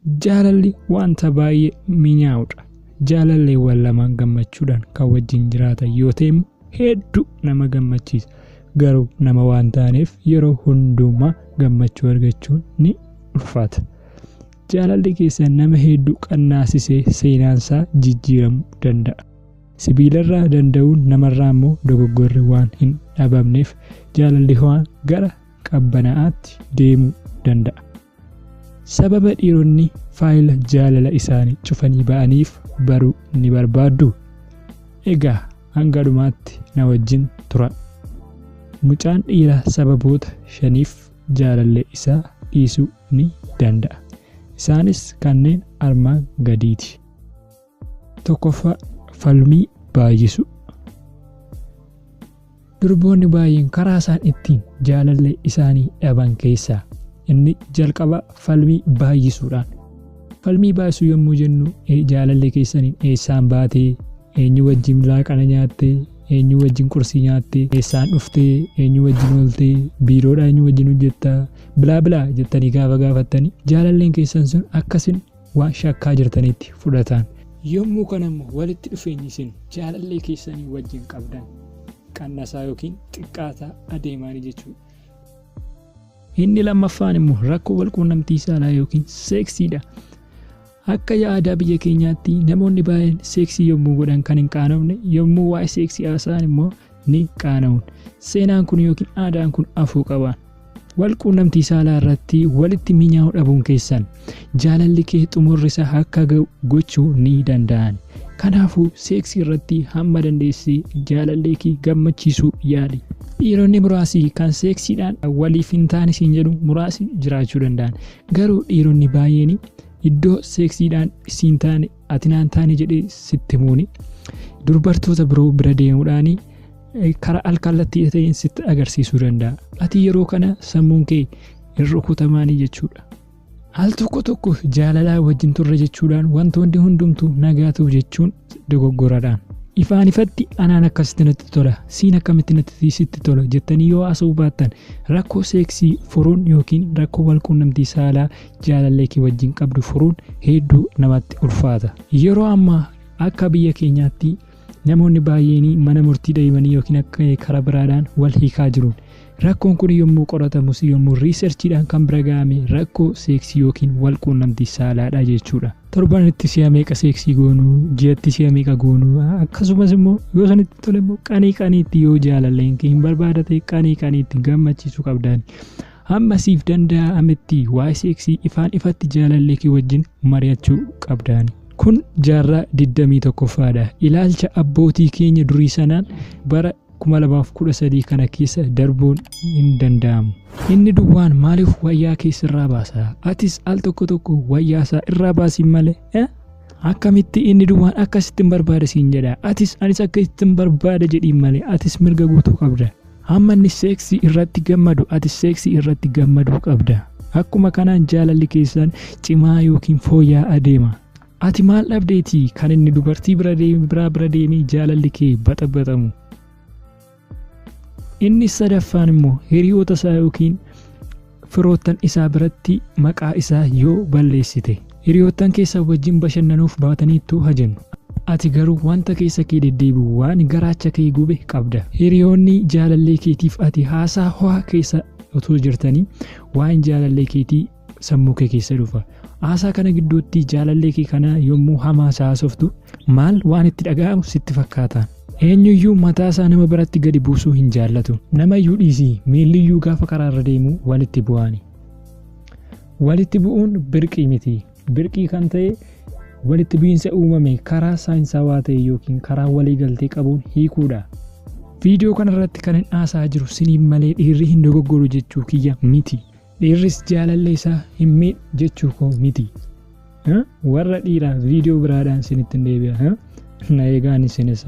Jaalalli wanta baay'ee minyaa'udha. Jaalalleewwan lamaan gammachuudhaan kan wajjin jiraatan yoo ta'e hedduu nama gammachiisa. Garuu nama waan taaneef yeroo hundumaa gammachuu argachuun ni ulfaata. Jaalalli keessan nama hedduu qannaasisee seenaansaa jijjiiramuu danda'a. Sibiilarraa danda'uun namarraa immoo dogoggorri waan hin dhabamneef jaalalli ho'aan gara qabbanaa'aatti deemuu danda'a. Sababa dhiironni faayila jaalala isaanii cufanii ba'aniif baruu ni barbaaddu. Egaa hanga dhumaatti na wajjin tura. Mucaan dhiiraa sababoota shaniif jaalallee isaa dhiisuu ni danda'a. Isaanis kanneen armaan gadiiti. Tokkoffaa, falmii baay'isu. Durboonni baay'een karaa isaan ittiin jaalallee isaanii dhaban keessaa inni jalqaba falmii baay'isuudhaan. Falmii baay'isuu yommuu jennu jaalallee keessaniin eessaan baatee, eenyu wajjin laaqana nyaattee, eenyu wajjin qursii nyaattee, eessaan dhuftee, eenyu wajjin ooltee, biiroodhaa eenyu wajjin hojjettaa, bilaa bilaa jettanii gaafa gaafattanii jaalalleen keessan sun akkasin waan shakkaa jirtanitti fudhataan. Yommuu kana immoo walitti dhufeenyi isin jaalallee keessanii wajjin qabdan qannasaa yookiin xiqqaataa adeemaanii jechuudha. Inni lammaffaan immoo rakkoo walquunnamtii saalaa yookiin seeksiidha. Akka aadaa biyya keenyaatti namoonni baay'een seeksii yommuu godhan kan hin qaanofne, yommuu waa'ee seeksii haasa'an immoo ni qaana'u. Seenaan kun yookiin aadaan kun afuu qaba. Walquunnamtii saalaa irratti walitti minyaa'uu dhabuun keessan jaalalli kee xumurri isaa akka ga'u gochuu ni danda'an. Kanaafuu seeksii irratti hamma dandeessee jaalallee kee gammachiisuu yaali. Dhiironni muraasi kan seeksiidhaan waliif hin taane siin jedhu muraasi jiraachuu danda'an. Garuu dhiironni baay'een iddoo seeksiidhaan siin taane ati naan taane jedhee sitti himuuni dubartoota biroo bira deemuudhaan karaa alkallattii ta'een sitti agarsiisuu danda'a. Ati yeroo kana sammuun kee hin rukutamaanii jechuudha. Al tokko tokko jaalalaa wajjin turre jechuudhaan wantoonni hundumtuu nagaatuuf jechuun dogoggoradhaan. Ifaan ifatti anaan akkasitti natti tola, siin akkamitti natti sitti tola jettanii yoo haasa'uu baattan rakkoo seeksii furuun yookiin rakkoo walquunnamtii saalaa jaalallee kee wajjin qabdu furuun hedduu namatti ulfaata. Yeroo ammaa akka biyya keenyaatti namoonni baay'een mana murtii deemanii yookiin akka karaa biraadhaan wal hiikaa jiru. Rakkoon kun yommuu qoratamus yommuu riisarchiidhaan kan bira ga'ame rakkoo seeksii yookiin walquunnamtii saalaadha jechuudha. Torbanitti si'a meeqa seeksii goonuu, ji'atti si'a meeqa goonuu, akkasumas immoo yoo sanitti tole immoo qanii qaniitti yoo jaalalleen kee hin barbaadate qanii qaniitti gammachiisuu qabdaan. Hamma siif danda'ametti waa'ee seeksii ifaan ifatti jaalallee kee wajjin mari'achuu qabdaan. Kun jaarraa 21ffaadha. Ilaalcha abbootii keenya durii sanaan bara 2013 kana keessa darbuun hin danda'amu. Inni duwwaan maaliif wayyaa kee sirraa baasa? Atis al tokko tokko wayyaa isaa irraa baasiin malee. Akkamitti inni duwwaan akkasitti hin barbaada siin jedha. Atis anis akkasitti hin barbaada jedhiin malee atis mirga guutuu qabda. Hamma inni seeksii irratti gammadu atis seeksii irratti gammaduu qabda. Akkuma kanaan jaalalli keessan cimaa yookiin fooyya'aa adeema. Ati maal dhabdeetii kan inni dubartii biraa bira deemee jaalalli kee baxabaxamu? Inni sadaffaan immoo hiriyoota isaa yookiin firoottan isaa biratti maqaa isaa yoo balleessite. Hiriyoottan keessa wajjin bashannanuuf baataniittuu hajennu. Ati garuu wanta keessa kee deddeebi'u waan garaacha kee gube qabda. Hiriyoonni jaalallee keetiif ati haasaa ho'aa keessa otoo jirtanii waan jaalallee keetii sammuu kee keessa dhufa. Haasaa kana gidduutti jaalallee kee kana yommuu hamaa haasoftu maal waan itti dhaga'amu sitti fakkaata. Eenyuyyuu mataa isaa nama biratti gadi buusuu hin jaallatu. Namayyuu dhiisii miilliyyuu gaafa karaarra deemu walitti bu'aani. Walitti bu'uun birqii miti. Birqii kan ta'e walitti bu'iinsa uumame karaa saayinsawaa ta'e yookiin karaa waliigaltee qabuun hiikuudha. Viidiyoo kanarratti kan hin haasaa jiru siniin malee dhiirri hin dogoggoru jechuu kiyya miti. Dhiirris jaalallee isaa hin miidhu jechuu koo miti. Warra dhiiraa viidiyoo biraadhaan sinitti hin deebi'a. Na eegaan isinis.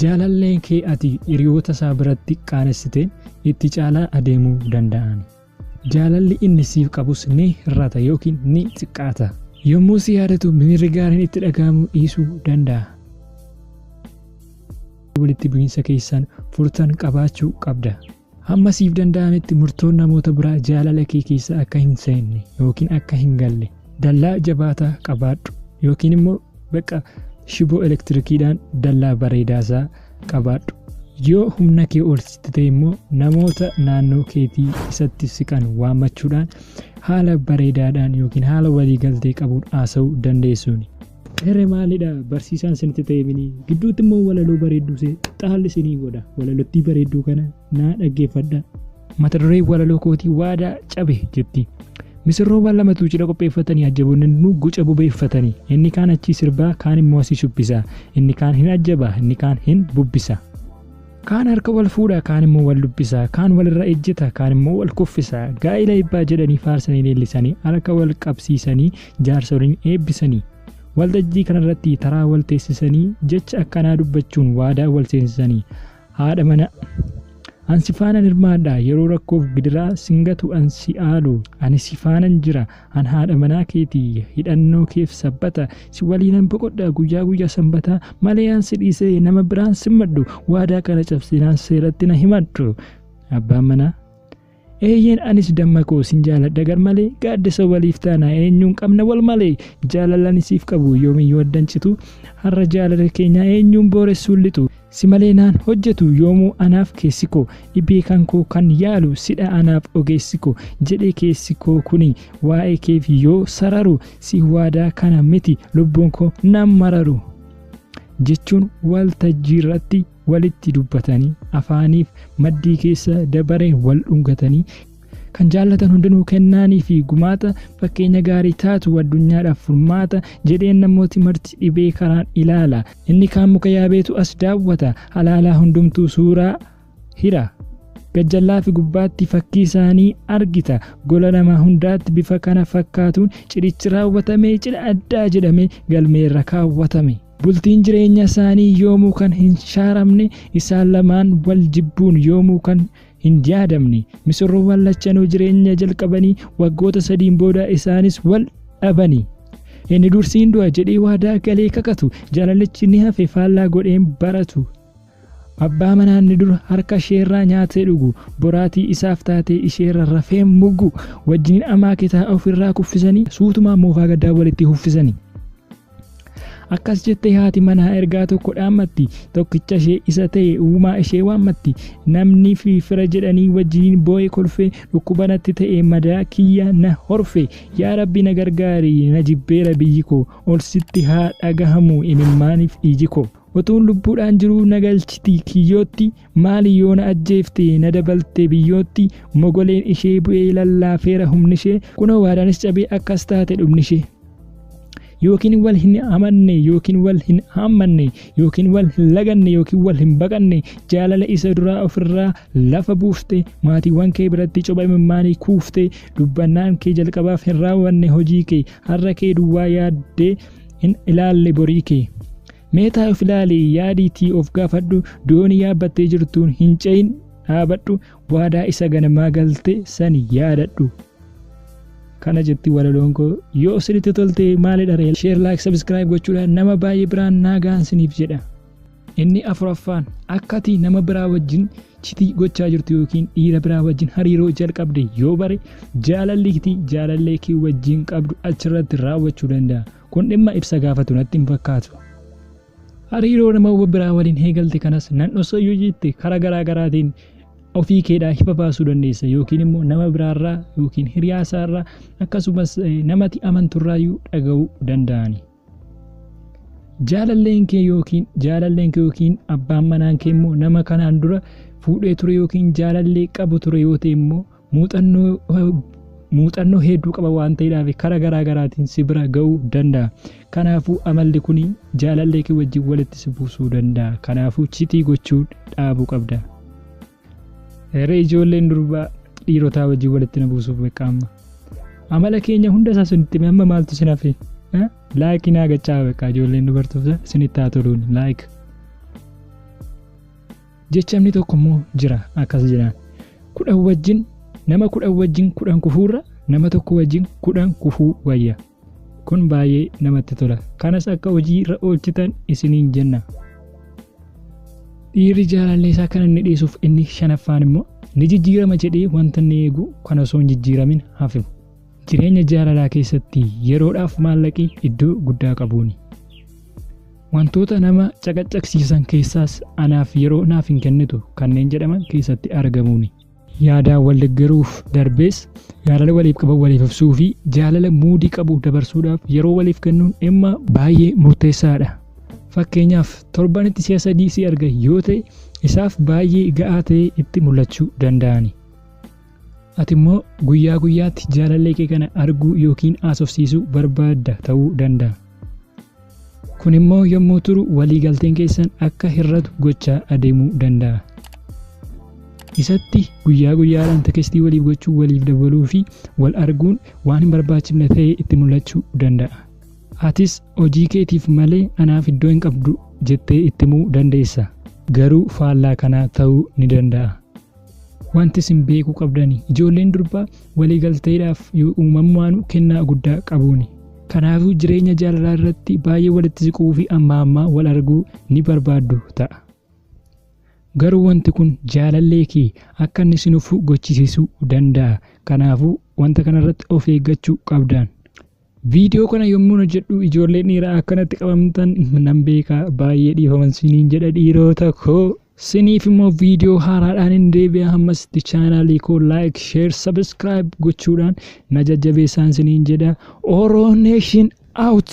Jaalalleen kee ati hiriyoota isaa biratti qaanessiteen itti caalaa adeemuu danda'an. Jaalalli inni siif qabus ni hir'ata yookiin ni xiqqaata. Yommuu si yaadatu miirri gaariin itti dhaga'amuu dhiisuu danda'a. Walitti bu'iinsa keessan furtan qabaachuu qabda. Hamma siif danda'ametti murtoon namoota biraa jaalala kee keessa akka hin seenne yookiin akka hin galle dallaa jabaataa qabaadhu yookiin immoo bakka shiboo elektirikiidhaan dallaa bareedaasaa qabaadhu. Yoo humna kee ol sitti ta'e immoo namoota naannoo keetii isatti siqan waammachuudhaan haala bareedaadhaan yookiin haala waliigaltee qabuun haasa'uu dandeessuuni. Herre maalidha barsiisaan sinitti ta'e minii gidduutti immoo walaloo bareedduu see xaalli sinii godha walalottii bareedduu kana naa dhaggeeffadha. Mata duree walaloo kootii waadaa cabe jetti. Misirroowwan lamatu cidha qopheeffatanii ajjaboonni hundinuu guca bobeeffatanii inni kaan achii sirbaa kaan immoo asii shubbisa inni kaan hin ajjaba inni kaan hin bubbisa. Kaan harka wal fuudha kaan immoo wal dubbisa kaan walirra ejjeta kaan immoo wal kuffisa gaa'ila eebbaa jedhanii faarsanii leellisanii harka wal qabsiisanii jaarsoliin eebbisanii waltajjii kanarratti taraa wal teessisanii jecha akkanaa dubbachuun waadaa wal seensisanii haadha mana ansi faanan hirmaadha yeroo rakkoof gidiraa singatu ansi aalu ani si faanan jira an haadha manaa keetii hidhannoo keef sabbata si waliinan boqodha guyyaa guyyaa sanbataa malee ansi dhiisee nama biraan simmadhu waadaa kana cabsinaan seeratti na himadhu. Abbaan manaa eeyyeen anis damma koo sin jaaladha gar malee gaaddisa waliif taana eenyuun qabna wal malee jaalala siif qabu yoomiyyuu addan citu har'a jaalala keenya eenyuun booressuun lixu si malee naan hojjetu yoomuu anaaf keessi koo dhibee kan koo kan yaalu sidha anaaf ogeessi koo jedhee keessi koo kuni waa'ee keef yoo sararu si waadaa kana miti lubbuun koo nan mararu jechuun waltajjiirratti walitti dubbatanii afaaniif maddii keessa dabareen wal dhungatanii kan jaallatan hundinuu kennaanii fi gumaata fakkeenya gaarii taatu addunyaadhaaf furmaata jedheen namooti marti dhibee karaan ilaala inni kaan muka yaabeetu as daawwata halaalaa hundumtuu suuraa hira gajjallaa fi gubbaatti fakkii isaanii argita gola nama hundaatti bifa kana fakkaatuun cidhichi raawwatamee cidha addaa jedhamee galmeerra kaawwatame. Bultiin jireenya isaanii yoomuu kan hin shaaramne isaan lamaan wal jibbuun yoomuu kan hin yaadamne misirroowwan lachanuu jireenya jalqabanii waggoota 3 booda isaanis wal dhabanii. Inni dursiin du'a jedhee waadaa galee kakatu jaalalichi ni hafe faallaa godheen baratu. Abbaa manaa inni dura harka isheerraa nyaatee dhugu boraatii isaaf taatee isheerra rafee mugu wajjin amaaketaa ofirraa kuffisanii suutumaan moofaa gaddaa walitti huffisanii. Akkas jettee haati manaa ergaa tokko dhaammatti tokkicha ishee isa ta'e uumaa ishee waammatti namni fi fira jedhanii wajjiniin boo'ee kolfee dhukkuba natti ta'e madaa kiyya na horfe yaa rabbi na gargaari na jibbeera biyyi koo ol sitti haa dhagahamu imimmaaniif iji koo. Otuun lubbuudhaan jiruu na galchiti kiyyootti maali yoo na ajjeefte na dabalte biyyootti mogoleen ishee bu'ee lallaafeera humni ishee kunoo waadaanis cabee akkas taate dhumni ishee. Yookiin wal hin amanne yookiin wal hin hammanne yookiin wal hin laganne yookiin wal hin baqanne jaalala isa duraa ofirraa lafa buufte maatiiwwan kee biratti coba imimmaanii kuufte dubbannaan kee jalqabaaf hin raawwanne hojii kee har'a kee duwwaa yaaddee hin ilaalle borii kee. Meetaa of ilaali yaadiitii of gaafadhu doonii yaabbattee jirtuun hin ce'in dhaabadhu waadaa isa ganamaa galte sani yaadadhu. Kana jetti walaloon koo yoo isinitti tolte maalidha ree share like subscribe gochuudhaan nama baay'ee biraan naa gahan siniif jedha. Inni afuraffaan akka ati nama biraa wajjin chitii gochaa jirtu yookiin dhiira biraa wajjin hariiroo jalqabde yoo bare jaalalli jaalallee kee wajjin qabdu achirratti raawwachuu danda'a. Kun dhimma ibsa gaafatu natti hin fakkaatu. Hariiroo nama biraa waliin eegalte kanas nan dhoksa yoo jette karaa garaa garaatiin ofii keedhaa ifa baasuu dandeessa yookiin immoo nama biraarraa yookiin hiriyaa isaarraa akkasumas namatti amanturraayyuu dhaga'uu danda'ani. Jaalalleen kee yookiin abbaan manaan kee immoo nama kanaan dura fuudhee ture yookiin jaalallee qabu ture yoo ta'e immoo muuxannoo hedduu qaba waan ta'eedhaaf karaa garaa garaatiin si bira ga'uu danda'a. Kanaafuu amalli kun jaalallee kee wajjin walitti si buusuu danda'a. Kanaafuu chitii gochuu dhaabuu qabda. Heree ijoolleen durbaa dhiirotaa wajjin walitti na buusuuf beekamma. Amala keenya hunda isaa sinitti hime amma maaltu sin hafe? Laayikii naa gachaa beekaa ijoolleen dubartoota sinitti haa toluun laayik. Jechamni tokko immoo jira akkas jedhaan. 10 wajjin nama 10 wajjin 10 kufuurra nama tokko wajjin 10 kufuu wayya. Kun baay'ee namatti tola. Kanas akka hojii irra oolchitan isiniin jenna. Dhiirri jaalallee isaa kan inni dhiisuuf inni shanaffaan immoo ni jijjiirama jedhee wanta inni eegu kan osoo hin jijjiiramin hafu. Jireenya jaalalaa keessatti yeroodhaaf maallaqi iddoo guddaa qabuuni. Wantoota nama caqacaqsiisan keessaas anaaf yeroo naaf hin kennitu kanneen jedhaman keessatti argamuuni. Yaadaan wal deeggaruuf darbees jaalala waliif qaban waliif ibsuu fi jaalala muudii qabu dabarsuudhaaf yeroo waliif kennuun dhimma baay'ee murteessaadha. Fakkeenyaaf torbanitti si'a 3 si arga yoo ta'e isaaf baay'ee ga'aa ta'ee itti mul'achuu danda'ani. Ati immoo guyyaa guyyaatti jaalallee kee kana arguu yookiin haasofsiisuu barbaadda ta'uu danda'a. Kun immoo yommuu turu waliigalteen keessan akka hir'atu gochaa adeemuu danda'a. Isatti guyyaa guyyaadhaan tekestii waliif gochuu, waliif dabaluu fi wal arguun waan hin barbaachifne ta'ee itti mul'achuu danda'a. Atis hojii keetiif malee anaaf iddoo hin qabdu jettee itti himuu dandeessa. Garuu faallaa kanaa ta'uu ni danda'a. Wanti isin beekuu qabdani ijoolleen durbaa waliigalteedhaaf uumamumaan kennaa guddaa qabuuni. Kanaafuu jireenya jaalalaa irratti baay'ee walitti siquu fi amma ammaa wal arguu ni barbaaddu ta'a. Garuu wanti kun jaalallee kee akka inni si nufu gochisiisuu danda'a. Kanaafuu wanta kanarratti of eeggachuu qabdaan. Viidiyoo kana yommuu hojjedhu ijoolleen dhiiraa akkanatti qabamtan nan beekaa, baay'ee dhiifaman siniin jedha dhiirota koo. Siniif immoo viidiyoo haaraadhaan hin deebi'a. Hammasitti chaanaalii koo like, share, subscribe gochuudhaan na jajjabeessaan siniin jedha. Oro Nation out!